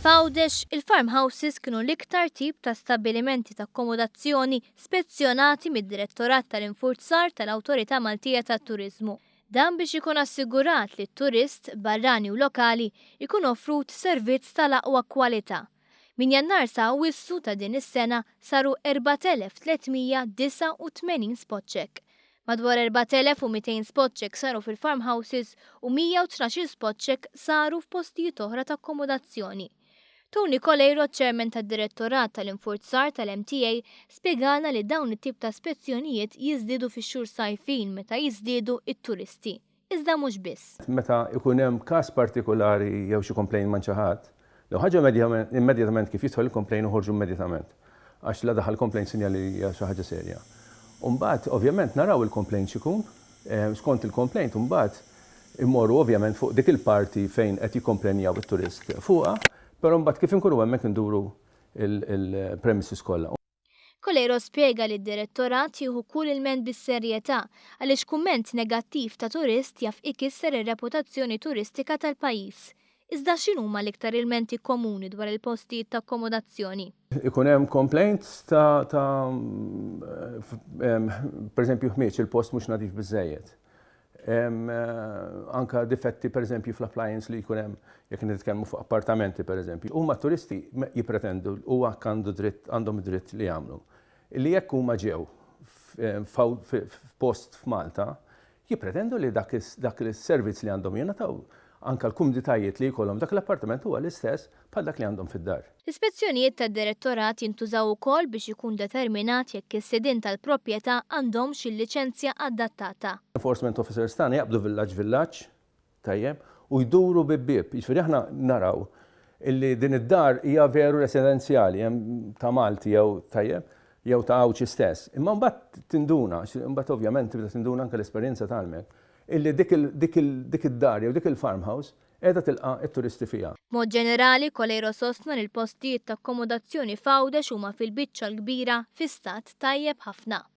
F'Għawdex, il-farmhouses kienu l-iktar tip ta' stabbilimenti ta' akkomodazzjoni spezzjonati mid-Direttorat tal-Infurzar tal-Awtorità Maltija tat-Turiżmu. Dan biex ikun assigurat li t-turist, barrani u lokali, ikun offrut servizz tal-aqwa kwalità. Minn Jannar sa Awwissu ta' din is-sena saru 4,389 spot check. Madwar 4,200 spot check saru fil-farmhouses u 112 spot check saru f'postijiet oħra ta' akkomodazzjoni. Tony Coleiro, Chairman tad-Direttorat tal-Infurzar tal-MTA, spjegalna li dawn it-tip ta' spezzjonijiet jiżdiedu fix-xhur sajfin meta jiżdiedu t-turisti. Iżda mhux biss. Meta jkun hemm każ partikulari jew xi complaint ma' xi ħadd, l-ewwel ħaġa immedjatament kif jidħol il-complaint noħorġu immedjatament. Għax la daħal complaint sinjal li hija xi ħaġa serja. U mbagħad ovvjament naraw il-complaint x'ikun, skont il-complaint imbagħad immorru ovvjament fuq dik il-parti fejn qed jikkomplenjaw it-turist fuqha, però mbagħad kif inkunu hemmhekk induru il-premises kollha. Coleiro spjega li d-Direttorat jieħu kull ilment bis-serjetà għaliex kumment negattiv ta' turist jaf ikisser ir-reputazzjoni turistika tal-pajjiż. Iżda x'inhuma l-iktar ilmenti komuni dwar il-postijiet ta' akkomodazzjoni? Ikun hemm complaints ta' ta' pereżempju ħmieġ, il-post mhux nadif biżżejjed. Anka difetti pereżempju fl-appliance li jkun hemm jekk nitkellmu fuq appartamenti pereżempju. Huma turisti jippretendu u għandu dritt għandhom dritt li jagħmlu. Li jekk huma ġew f'post f'Malta, jippretendu li dak is-servizz li għandhom jingħataw anka l-kumditajiet li jkollhom dak l-appartament huwa l-istess bħal dak li għandhom fid-dar. L-ispezzjonijiet tad-Direttorat jintużaw ukoll biex ikun determinat jekk is-sidien tal-proprjetà għandhomx il-liċenzja adattata. Enforcement officers tagħna jaqbdu villaġġ villaġġ, tajjeb, u jduru bieb bieb. Jiġifieri aħna naraw illi din id-dar hija veru residenzjali, hemm ta' Malti jew tajjeb, jew ta' Għawdxi stess. Imma mbagħad tinduna, imbagħad ovvjament tibda tinduna anke l-esperjenza tgħallmek, illi dik id-dar jew dik il-farmhouse qiegħda tilqa' t-turisti fiha. B'mod ġenerali, Coleiro sostna li l-postijiet ta' akkomodazzjoni f'Għawdex huma fil-biċċa l-kbira fi stat tajjeb ħafna.